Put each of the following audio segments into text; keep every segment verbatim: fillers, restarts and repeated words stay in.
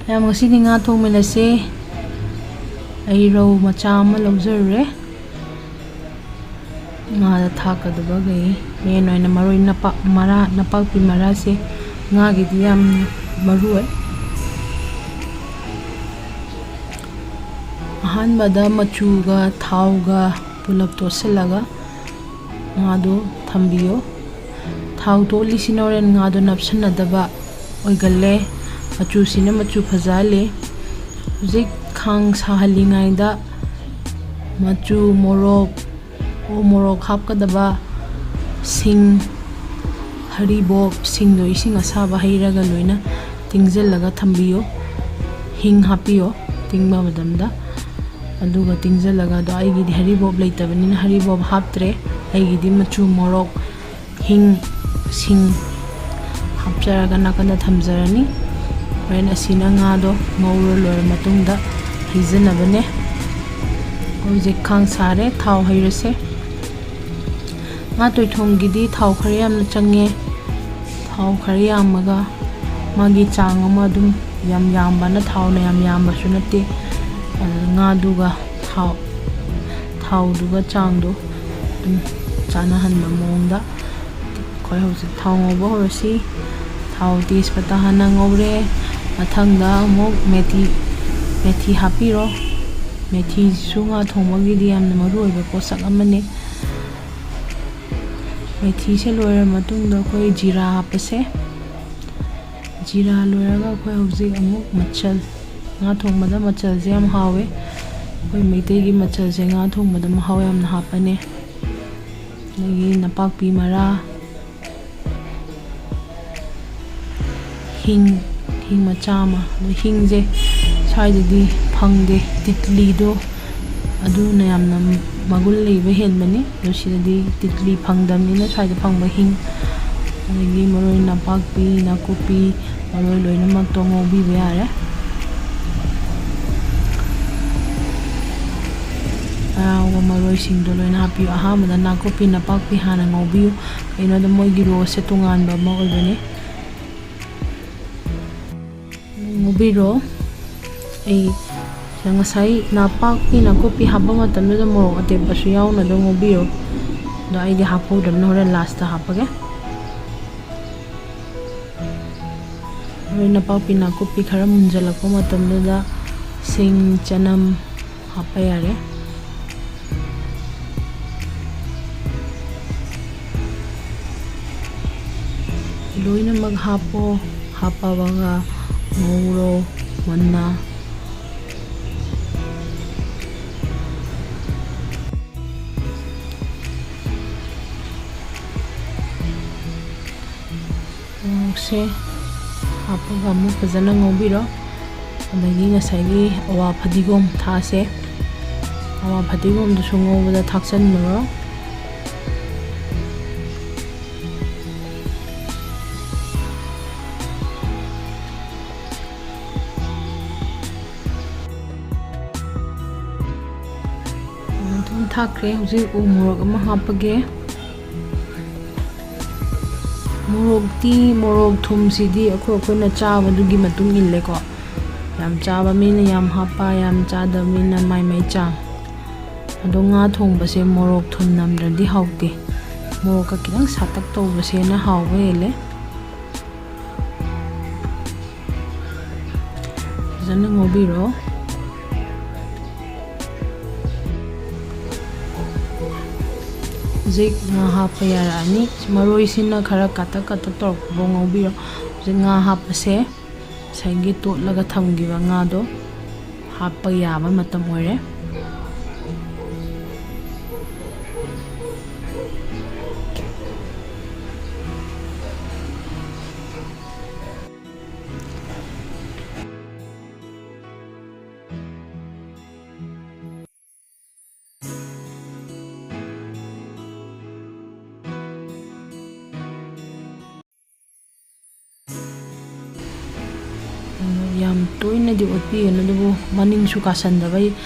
ꯃꯌꯥꯝ, ꯉꯁꯤꯗꯤ ꯉꯥ ꯊꯣꯡꯃꯤꯟꯅꯁꯦ꯫ ꯑꯩ ꯔꯧ ꯃꯆꯥ ꯑꯃ ꯂꯧꯖꯔꯨꯔꯦ꯫ ꯉꯥꯗ ꯊꯥꯛꯀꯗꯕꯈꯩ ꯃꯦꯟ ꯑꯣꯏꯅ ꯃꯔꯣꯏ ꯅꯄꯥꯛ-, ꯃꯔꯥ, ꯅꯄꯥꯛꯄꯤ ꯃꯔꯥꯁꯦ ꯉꯥꯒꯤꯗꯤ ꯌꯥꯝꯅ ꯃꯔꯨ ꯑꯣꯏ꯫ ꯑꯍꯥꯟꯕꯗ ꯃꯆꯨꯒ ꯊꯥꯎꯒ ꯄꯨꯂꯞ ꯇꯣꯠꯁꯤꯜꯂꯒ ꯉꯥꯗꯣ ꯊꯝꯕꯤꯌꯣ꯫ ꯊꯥꯎ ꯇꯣꯠꯂꯤꯁꯤꯅ ꯍꯣꯔꯦꯟ ꯉꯥꯗꯣ ꯅꯞꯁꯤꯟꯅꯗꯕ ꯑꯣꯏꯒꯜꯂꯦ꯫ ꯃꯆꯨꯁꯤꯅ ꯃꯆꯨ ꯐꯖꯍꯜꯂꯤ꯫ ꯍꯧꯖꯤꯛ ꯈꯥꯡ ꯁꯥꯍꯜꯂꯤꯉꯩꯗ ꯃꯆꯨ, ꯃꯣꯔꯣꯛ, ꯎ ꯃꯣꯔꯣꯛ ꯍꯥꯞꯀꯗꯕ, ꯁꯤꯡ, ꯍꯔꯤꯕꯣꯞ, ꯁꯤꯡꯗꯣ ꯏꯁꯤꯡ ꯑꯁꯥꯕ ꯍꯩꯔꯒ ꯂꯣꯏꯅ ꯇꯤꯡꯁꯤꯜꯂꯒ ꯊꯝꯕꯤꯌꯨ꯫ ꯍꯤꯡ ꯍꯥꯞꯄꯤꯌꯣ ꯇꯤꯡꯕ ꯃꯇꯝꯗ꯫ ꯑꯗꯨꯒ ꯇꯤꯡꯁꯤꯜꯂꯒ, ꯑꯗꯣ ꯑꯩꯒꯤꯗꯤ ꯍꯔꯤꯕꯣꯞ ꯂꯩꯇꯕꯅꯤꯅ ꯍꯔꯤꯕꯣꯞ ꯍꯥꯞꯇ꯭ꯔꯦ꯫ ꯑꯩꯒꯤꯗꯤ ꯃꯆꯨ, ꯃꯣꯔꯣꯛ, ꯍꯤꯡ, ꯁꯤꯡ ꯍꯥꯞꯆꯔꯒ ꯅꯥꯀꯟꯗ ꯊꯝꯖꯔꯅꯤ꯫ ꯍꯣꯔꯦꯟ ꯑꯁꯤꯅ ꯉꯥꯗꯣ ꯉꯧꯔ ꯂꯣꯏꯔ ꯃꯇꯨꯡꯗ ꯍꯩꯖꯅꯕꯅꯦ꯫ ꯍꯧꯖꯤꯛ ꯈꯥꯡ ꯁꯥꯔꯦ, ꯊꯥꯎ ꯍꯩꯔꯁꯦ꯫ ꯉꯥ ꯇꯣꯏꯊꯣꯡꯒꯤꯗꯤ ꯊꯥꯎ ꯈꯔ ꯌꯥꯝꯅ ꯆꯪꯉꯦ꯫ ꯊꯥꯎ ꯈꯔ ꯌꯥꯝꯃꯒ, ꯃꯥꯒꯤ ꯆꯥꯡ ꯑꯃ ꯑꯗꯨꯝ, ꯌꯥꯝ ꯌꯥꯝꯕꯅ ꯊꯥꯎꯅ ꯌꯥꯝ ꯌꯥꯝꯕꯁꯨ ꯅꯠꯇꯦ꯫ ꯑꯗꯨ ꯉꯥꯗꯨꯒ ꯊꯥꯎ, ꯊꯥꯎꯗꯨꯒ ꯆꯥꯡꯗꯣ ꯑꯗꯨꯝ ꯆꯥꯅꯍꯟꯕ ꯃꯑꯣꯡꯗ ꯑꯩꯈꯣꯏ ꯍꯧꯖꯤꯛ ꯊꯥꯎ ꯉꯧꯕ ꯍꯧꯔꯁꯤ꯫ ꯊꯥꯎ ꯇꯦꯖꯄꯇꯥ ꯍꯥꯟꯅ ꯉꯧꯔꯦ꯫ ꯃꯊꯪꯗ ꯑꯃꯨꯛ ꯃꯦꯊꯤ, ꯃꯦꯊꯤ ꯍꯥꯞꯄꯤꯔꯣ꯫ ꯃꯦꯊꯤꯁꯤꯁꯨ ꯉꯥ ꯊꯣꯡꯕꯒꯤꯗꯤ ꯌꯥꯝꯅ ꯃꯔꯨ ꯑꯣꯏꯕ ꯄꯣꯠꯁꯛ ꯑꯃꯅꯤ꯫ ꯃꯦꯊꯤꯁꯦ ꯂꯣꯏꯔ ꯃꯇꯨꯡꯗ ꯑꯩꯈꯣꯏ ꯖꯤꯔꯥ ꯍꯥꯞꯄꯁꯦ꯫ ꯖꯤꯔꯥ ꯂꯣꯏꯔꯒ ꯑꯩꯈꯣꯏ ꯍꯧꯖꯤꯛ ꯑꯃꯨꯛ ꯃꯆꯜ, ꯉꯥ ꯊꯣꯡꯕꯗ ꯃꯆꯜꯁꯦ ꯌꯥꯝ ꯍꯥꯎꯋꯦ꯫ ꯑꯩꯈꯣꯏ ꯃꯩꯇꯩꯒꯤ ꯃꯆꯜꯁꯦ ꯉꯥ ꯊꯣꯡꯕꯗ ꯃꯍꯥꯎ ꯌꯥꯝꯅ ꯍꯥꯞꯄꯅꯦ꯫ ꯑꯗꯒꯤ ꯅꯄꯥꯛꯄꯤ ꯃꯔꯥ, ꯍꯤꯡ, ꯍꯤꯡ ꯃꯆꯥ ꯑꯃ꯫ ꯑꯗꯣ ꯍꯤꯡꯁꯦ ꯁ꯭ꯋꯥꯏꯗꯗꯤ ꯐꯪꯗꯦ, ꯇꯤꯠꯂꯤꯗꯣ ꯑꯗꯨꯅ ꯌꯥꯝꯅ ꯃꯒꯨꯟ ꯂꯩꯕ ꯍꯦꯟꯕꯅꯤ꯫ ꯑꯗꯣ ꯁꯤꯗꯗꯤ ꯇꯤꯠꯂꯤ ꯐꯪꯗꯕꯅꯤꯅ ꯁ꯭ꯋꯥꯏꯗ ꯐꯪꯕ ꯍꯤꯡ, ꯑꯗꯒꯤ ꯃꯔꯣꯏ ꯅꯄꯥꯛꯄꯤ, ꯅꯥꯀꯨꯞꯄꯤ, ꯃꯔꯣꯏ ꯂꯣꯏꯅꯃꯛꯇꯣ ꯉꯧꯕꯤꯕ ꯌꯥꯔꯦ꯫ ꯑꯔꯥꯎꯕ ꯃꯔꯣꯏꯁꯤꯡꯗꯣ ꯂꯣꯏꯅ ꯍꯥꯞꯄꯤꯌꯨ꯫ ꯑꯍꯥꯟꯕꯗ ꯅꯥꯀꯨꯞꯄꯤ ꯅꯄꯥꯛꯄꯤ ꯍꯥꯟꯅ ꯉꯧꯕꯤꯌꯨ, ꯀꯩꯅꯣꯗ ꯃꯣꯏꯒꯤ ꯔꯣꯁꯁꯦ ꯇꯣꯉꯥꯟꯕ ꯑꯃ ꯑꯣꯏꯕꯅꯤ꯫ ꯉꯧꯕꯤꯔꯣ꯫ ꯑꯩ ꯉꯁꯥꯏ ꯅꯥꯄꯥꯛꯄꯤ, ꯅꯥꯀꯨꯞꯄꯤ ꯍꯥꯞꯄ ꯃꯇꯝꯗꯨꯗ ꯃꯣꯔꯣꯛ ꯑꯇꯦꯛꯄꯁꯨ ꯌꯥꯎꯅ ꯑꯗꯨꯝ ꯉꯧꯕꯤꯔꯣ꯫ ꯑꯗꯣ ꯑꯩꯗꯤ ꯍꯥꯞꯍꯧꯗ꯭ꯔꯕꯅꯤꯅ ꯍꯣꯔꯦꯟ ꯂꯥꯁꯇ ꯍꯥꯞꯄꯒꯦ꯫ ꯍꯣꯔꯦꯟ ꯅꯄꯥꯛꯄꯤ, ꯅꯥꯀꯨꯞꯄꯤ ꯈꯔ ꯃꯨꯟꯖꯜꯂꯛꯄ ꯃꯇꯝꯗꯨꯗ ꯁꯤꯡ, ꯆꯅꯝ ꯍꯥꯞꯄ ꯌꯥꯔꯦ꯫ ꯂꯣꯏꯅꯃꯛ ꯍꯥꯞꯄꯣ꯫ ꯍꯥꯞꯄꯕꯒ ꯉꯧꯔꯣ ꯃꯨꯟꯅ꯫ ꯃꯣꯔꯣꯛꯁꯦ ꯍꯥꯞꯄꯒ ꯑꯃꯨꯛ ꯐꯖꯅ ꯉꯧꯕꯤꯔꯣ꯫ ꯑꯗꯒꯤ ꯉꯁꯥꯏꯒꯤ ꯑꯋꯥ ꯐꯗꯤꯒꯣꯝ ꯊꯥꯛꯑꯁꯦ꯫ ꯑꯋꯥ ꯐꯗꯤꯒꯣꯝꯗꯨꯁꯨ ꯉꯧꯕꯗ ꯊꯥꯛꯆꯟꯕꯤꯔꯣ꯫ ꯑꯗꯨꯝ ꯊꯥꯛꯈ꯭ꯔꯦ꯫ ꯍꯧꯖꯤꯛ ꯎ ꯃꯣꯔꯣꯛ ꯑꯃ ꯍꯥꯞꯄꯒꯦ꯫ ꯃꯣꯔꯣꯛꯇꯤ, ꯃꯣꯔꯣꯛ ꯊꯨꯝꯁꯤꯗꯤ ꯑꯩꯈꯣꯏ ꯑꯩꯈꯣꯏꯅ ꯆꯥꯕꯗꯨꯒꯤ ꯃꯇꯨꯡ ꯏꯜꯂꯦꯀꯣ꯫ ꯌꯥꯝ ꯆꯥꯕ ꯃꯤꯅ ꯌꯥꯝ ꯍꯥꯞꯄ, ꯌꯥꯝ ꯆꯥꯗꯕ ꯃꯤꯅ ꯃꯥꯏ ꯃꯥꯏ ꯆꯥꯡ꯫ ꯑꯗꯣ ꯉꯥ ꯊꯣꯡꯕꯁꯦ ꯃꯣꯔꯣꯛ ꯊꯨꯝ ꯅꯝꯗ꯭ꯔꯗꯤ ꯍꯥꯎꯇꯦ꯫ ꯃꯣꯔꯣꯛꯀ ꯈꯤꯇꯪ ꯁꯥꯇꯛ ꯇꯧꯕꯁꯦꯅ ꯍꯥꯎꯕ ꯍꯦꯜꯂꯦ꯫ ꯐꯖꯅ ꯉꯧꯕꯤꯔꯣ꯫ ꯍꯧꯖꯤꯛ ꯉꯥ ꯍꯥꯞꯄ ꯌꯥꯔꯛꯑꯅꯤ꯫ ꯃꯔꯣꯏꯁꯤꯅ ꯈꯔ ꯀꯥꯇꯛ ꯀꯥꯇꯛ ꯇꯧꯔꯛꯄꯐꯥꯎ ꯉꯧꯕꯤꯔꯣ꯫ ꯍꯧꯖꯤꯛ ꯉꯥ ꯍꯥꯞꯄꯁꯦ ꯉꯁꯥꯏꯒꯤ ꯇꯣꯠꯂꯒ ꯊꯝꯈꯤꯕ ꯉꯥꯗꯣ ꯍꯥꯞꯄ ꯌꯥꯕ ꯃꯇꯝ ꯑꯣꯏꯔꯦ꯫ ꯌꯥꯝ ꯇꯣꯏꯅꯗꯤ ꯑꯣꯠꯄꯤꯒꯅꯨ, ꯑꯗꯨꯕꯨ ꯃꯅꯤꯡꯁꯨ ꯀꯥꯁꯟꯗꯕ,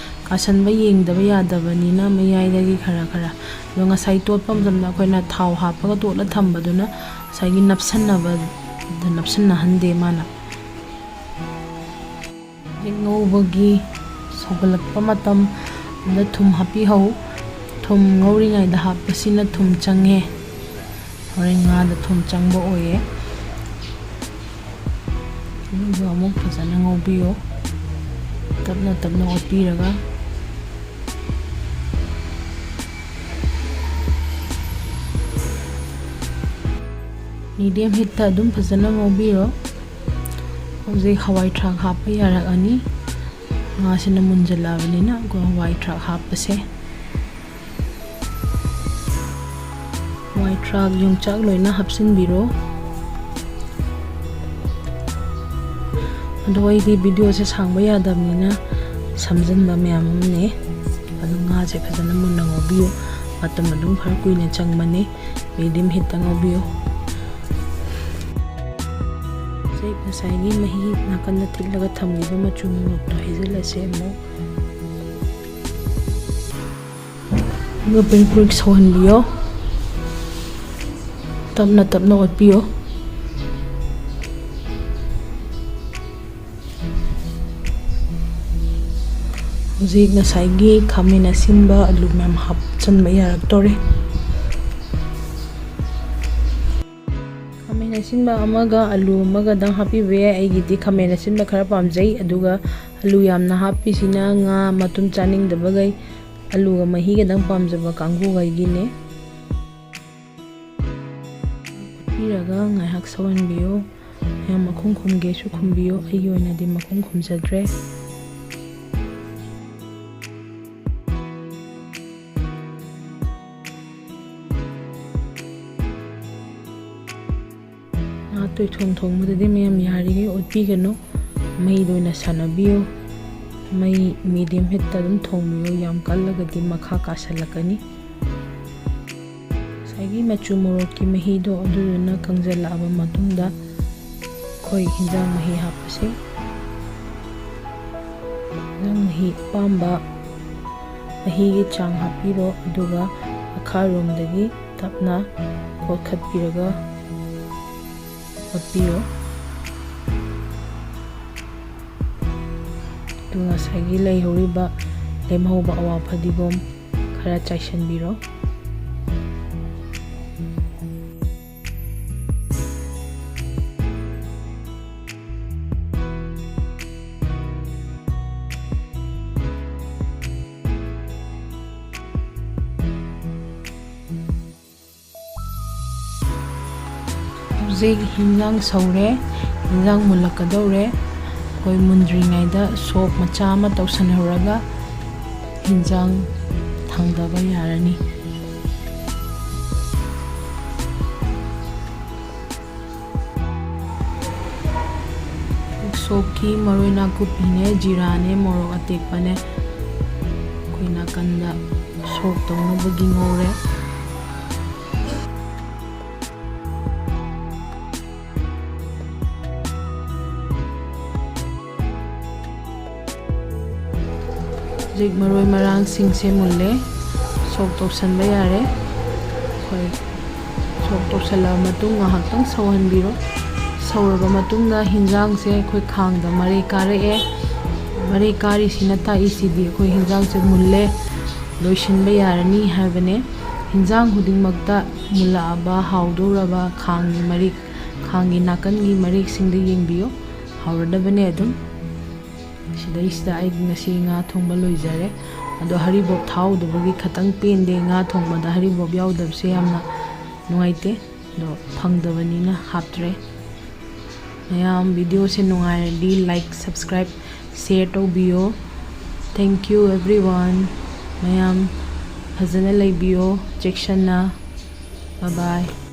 ꯀꯥꯁꯟꯕ ꯌꯦꯡꯗꯕ ꯌꯥꯗꯕꯅꯤꯅ ꯃꯌꯥꯏꯗꯒꯤ ꯈꯔ ꯈꯔ꯫ ꯑꯗꯣ ꯉꯁꯥꯏ ꯇꯣꯠꯄ ꯃꯇꯝꯗ ꯑꯩꯈꯣꯏꯅ ꯊꯥꯎ ꯍꯥꯞꯄꯒ ꯇꯣꯠꯂ ꯊꯝꯕꯗꯨꯅ ꯉꯁꯥꯏꯒꯤ ꯅꯞꯁꯟꯅꯕꯗ ꯅꯞꯁꯟꯅꯍꯟꯗꯦ ꯃꯥꯅ꯫ ꯍꯦꯛ ꯉꯧꯕꯒꯤ ꯁꯧꯒꯠꯂꯛꯄ ꯃꯇꯝꯗ ꯊꯨꯝ ꯍꯥꯞꯄꯤꯍꯧ꯫ ꯊꯨꯝ ꯉꯧꯔꯤꯉꯩꯗ ꯍꯥꯞꯄꯁꯤꯅ ꯊꯨꯝ ꯆꯪꯉꯦ꯫ ꯍꯣꯔꯦꯟ ꯉꯥꯗ ꯊꯨꯝ ꯆꯪꯕ ꯑꯣꯏꯌꯦ꯫ ꯑꯗꯨꯒ ꯑꯃꯨꯛ ꯐꯖꯅ ꯉꯧꯕꯤꯌꯨ꯫ ꯇꯞꯅ ꯇꯞꯅ ꯑꯣꯠꯄꯤꯔꯒ꯫ Medium heatꯇ ꯑꯗꯨꯝ ꯐꯖꯅ ꯉꯧꯕꯤꯔꯣ꯫ ꯍꯧꯖꯤꯛ ꯍꯋꯥꯏ ꯊ꯭ꯔꯥꯛ ꯍꯥꯞꯄ ꯌꯥꯔꯛꯑꯅꯤ꯫ ꯉꯥꯁꯤꯅ ꯃꯨꯟꯖꯜꯂꯛꯑꯕꯅꯤꯅ ꯑꯩꯈꯣꯏ ꯍꯋꯥꯏ ꯊ꯭ꯔꯥꯛ ꯍꯥꯞꯄꯁꯦ꯫ ꯍꯋꯥꯏ ꯊ꯭ꯔꯥꯛ, ꯌꯣꯡꯆꯥꯛ ꯂꯣꯏꯅ ꯍꯥꯞꯆꯤꯟꯕꯤꯔꯣ꯫ ꯑꯗꯣ ꯑꯩꯗꯤ videoꯁꯦ ꯁꯥꯡꯕ ꯌꯥꯗꯕꯅꯤꯅ ꯁꯝꯖꯟꯕ ꯃꯌꯥꯝ ꯑꯃꯅꯦ꯫ ꯑꯗꯣ ꯉꯥꯁꯦ ꯐꯖꯅ ꯃꯨꯟꯅ ꯉꯧꯕꯤꯌꯨ꯫ ꯃꯇꯝ ꯑꯗꯨꯝ ꯈꯔ ꯀꯨꯏꯅ ꯆꯪꯕꯅꯦ꯫ Medium heatꯇ ꯉꯧꯕꯤꯌꯨ꯫ ꯍꯧꯖꯤꯛ ꯉꯁꯥꯏꯒꯤ ꯃꯍꯤ ꯅꯥꯀꯟꯗ ꯊꯤꯠꯂꯒ ꯊꯝꯈꯤꯕ ꯃꯆꯨ ꯃꯣꯔꯣꯛꯇꯣ ꯍꯩꯖꯤꯜꯂꯁꯦ ꯑꯃꯨꯛ꯫ ꯑꯗꯨꯒ ꯕ꯭ꯔꯤꯛ ꯕ꯭ꯔꯤꯛ ꯁꯧꯍꯟꯕꯤꯌꯣ꯫ ꯇꯞꯅ ꯇꯞꯅ ꯑꯣꯠꯄꯤꯌꯣ꯫ ꯍꯧꯖꯤꯛ ꯉꯁꯥꯏꯒꯤ ꯈꯥꯃꯦꯟ ꯑꯁꯤꯟꯕ, ꯑꯂꯨ ꯃꯌꯥꯝ ꯍꯥꯞꯆꯤꯟꯕ ꯌꯥꯔꯛꯇꯣꯔꯦ꯫ ꯈꯥꯃꯦꯟ ꯑꯁꯤꯟꯕ ꯑꯃꯒ ꯑꯂꯨ ꯑꯃꯒꯗꯪ ꯍꯥꯞꯄꯤꯕ ꯌꯥꯏ꯫ ꯑꯩꯒꯤꯗꯤ ꯈꯥꯃꯦꯟ ꯑꯁꯤꯟꯕ ꯈꯔ ꯄꯥꯝꯖꯩ, ꯑꯗꯨꯒ ꯑꯂꯨ ꯌꯥꯝꯅ ꯍꯥꯞꯄꯤꯁꯤꯅ ꯉꯥ ꯃꯇꯨꯝ ꯆꯥꯅꯤꯡꯗꯕꯈꯩ, ꯑꯂꯨꯒ ꯃꯍꯤꯒꯗꯪ ꯄꯥꯝꯖꯕ ꯀꯥꯡꯕꯨꯈꯩꯒꯤꯅꯦ꯫ ꯍꯥꯞꯄꯤꯔꯒ ꯉꯥꯏꯍꯥꯛ ꯁꯧꯍꯟꯕꯤꯌꯨ꯫ ꯃꯌꯥꯝ ꯃꯈꯨꯝ ꯈꯨꯝꯒꯦꯁꯨ ꯈꯨꯝꯕꯤꯌꯨ, ꯑꯩꯒꯤ ꯑꯣꯏꯅꯗꯤ ꯃꯈꯨꯝ ꯈꯨꯝꯖꯗ꯭ꯔꯦ꯫ ꯉꯥ ꯇꯣꯏꯊꯣꯡ ꯊꯣꯡꯕꯗꯗꯤ ꯃꯌꯥꯝ ꯌꯥꯔꯤꯈꯩ ꯑꯣꯠꯄꯤꯒꯅꯨ, ꯃꯩꯗ ꯑꯣꯏꯅ ꯁꯥꯟꯅꯕꯤꯌꯨ꯫ ꯃꯩ medium heatꯇ ꯑꯗꯨꯝ ꯊꯣꯡꯕꯤꯌꯨ, ꯌꯥꯝ ꯀꯜꯂꯒꯗꯤ ꯃꯈꯥ ꯀꯥꯁꯜꯂꯛꯀꯅꯤ꯫ ꯉꯁꯥꯏꯒꯤ ꯃꯆꯨ ꯃꯣꯔꯣꯛꯀꯤ ꯃꯍꯤꯗꯣ ꯑꯗꯨꯗꯨꯅ ꯀꯪꯖꯜꯂꯛꯑꯕ ꯃꯇꯨꯡꯗ ꯑꯩꯈꯣꯏ ꯍꯤꯟꯖꯥꯡ ꯃꯍꯤ ꯍꯥꯞꯄꯁꯦ꯫ ꯍꯤꯟꯖꯥꯡ ꯃꯍꯤ ꯑꯄꯥꯝꯕ ꯃꯍꯤꯒꯤ ꯆꯥꯡ ꯍꯥꯞꯄꯤꯔꯣ, ꯑꯗꯨꯒ ꯃꯈꯥꯔꯣꯝꯗꯒꯤ ꯇꯞꯅ ꯀꯣꯠꯈꯠꯄꯤꯔꯒ ꯑꯣꯠꯄꯤꯌꯣ꯫ ꯑꯗꯨꯒ ꯉꯁꯥꯏꯒꯤ ꯂꯩꯍꯧꯔꯤꯕ, ꯂꯦꯝꯍꯧꯕ ꯑꯋꯥ ꯐꯗꯤꯒꯣꯝ ꯈꯔ ꯆꯥꯏꯁꯤꯟꯕꯤꯔꯣ꯫ ꯍꯧꯖꯤꯛ ꯍꯤꯟꯖꯥꯡ ꯁꯧꯔꯦ, ꯍꯤꯟꯖꯥꯡ ꯃꯨꯜꯂꯛꯀꯗꯧꯔꯦ꯫ ꯑꯩꯈꯣꯏ ꯃꯨꯟꯗ꯭ꯔꯤꯉꯩꯗ ꯁꯣꯛ ꯃꯆꯥ ꯑꯃ ꯇꯧꯁꯟꯍꯧꯔꯒ ꯍꯤꯟꯖꯥꯡ ꯊꯥꯡꯗꯕ ꯌꯥꯔꯅꯤ꯫ ꯁꯣꯛꯀꯤ ꯃꯔꯣꯏ ꯅꯥꯀꯨꯞꯄꯤꯅꯦ, ꯖꯤꯔꯥꯅꯦ, ꯃꯣꯔꯣꯛ ꯑꯇꯦꯛꯄꯅꯦ꯫ ꯑꯩꯈꯣꯏ ꯅꯥꯀꯟꯗ ꯁꯣꯛ ꯇꯧꯅꯕꯒꯤ ꯉꯧꯔꯦ꯫ ꯍꯧꯖꯤꯛ ꯃꯔꯣꯏ ꯃꯔꯥꯡꯁꯤꯡꯁꯦ ꯃꯨꯜꯂꯦ, ꯁꯣꯛ ꯇꯧꯁꯟꯕ ꯌꯥꯔꯦ꯫ ꯑꯩꯈꯣꯏ ꯁꯣꯛ ꯇꯧꯁꯜꯂꯕ ꯃꯇꯨꯡ ꯉꯥꯏꯍꯥꯛꯇꯪ ꯁꯧꯍꯟꯕꯤꯔꯣ꯫ ꯁꯧꯔꯕ ꯃꯇꯨꯡꯗ ꯍꯤꯟꯖꯥꯡꯁꯦ ꯑꯩꯈꯣꯏ ꯈꯥꯡꯗ ꯃꯔꯩ ꯀꯥꯔꯛꯑꯦ꯫ ꯃꯔꯩ ꯀꯥꯔꯤꯁꯤꯅ ꯇꯥꯛꯏꯁꯤꯗꯤ ꯑꯩꯈꯣꯏ ꯍꯤꯟꯖꯥꯡꯁꯦ ꯃꯨꯜꯂꯦ, ꯂꯣꯏꯁꯤꯟꯕ ꯌꯥꯔꯅꯤ ꯍꯥꯏꯕꯅꯦ꯫ ꯍꯤꯟꯖꯥꯡ ꯈꯨꯗꯤꯡꯃꯛꯇ ꯃꯨꯜꯂꯛꯑꯕ, ꯍꯥꯎꯗꯧꯔꯕ ꯈꯥꯡꯒꯤ ꯃꯔꯤꯛ, ꯈꯥꯡꯒꯤ ꯅꯥꯀꯟꯒꯤ ꯃꯔꯤꯛꯁꯤꯡꯗ ꯌꯦꯡꯕꯤꯌꯨ, ꯍꯥꯎꯔꯗꯕꯅꯦ ꯑꯗꯨꯝ꯫ ꯁꯤꯗꯩꯁꯤꯗ ꯑꯩ ꯉꯁꯤ ꯉꯥ ꯊꯣꯡꯕ ꯂꯣꯏꯖꯔꯦ꯫ ꯑꯗꯣ ꯍꯔꯤꯕꯣꯞ ꯊꯥꯍꯧꯗꯕꯒꯤ ꯈꯇꯪ ꯄꯦꯟꯗꯦ꯫ ꯉꯥ ꯊꯣꯡꯕꯗ ꯍꯔꯤꯕꯣꯞ ꯌꯥꯎꯗꯕꯁꯦ ꯌꯥꯝꯅ ꯅꯨꯡꯉꯥꯏꯇꯦ꯫ ꯑꯗꯣ ꯐꯪꯗꯕꯅꯤꯅ ꯍꯥꯞꯇ꯭ꯔꯦ꯫ ꯃꯌꯥꯝ videoꯁꯦ ꯅꯨꯡꯉꯥꯏꯔꯗꯤ like, subscribe, share ꯇꯧꯕꯤꯌꯣ꯫ Thank you everyone꯫ ꯃꯌꯥꯝ ꯐꯖꯅ ꯂꯩꯕꯤꯌꯣ ꯆꯦꯛꯁꯟꯅ꯫ Bye bye꯫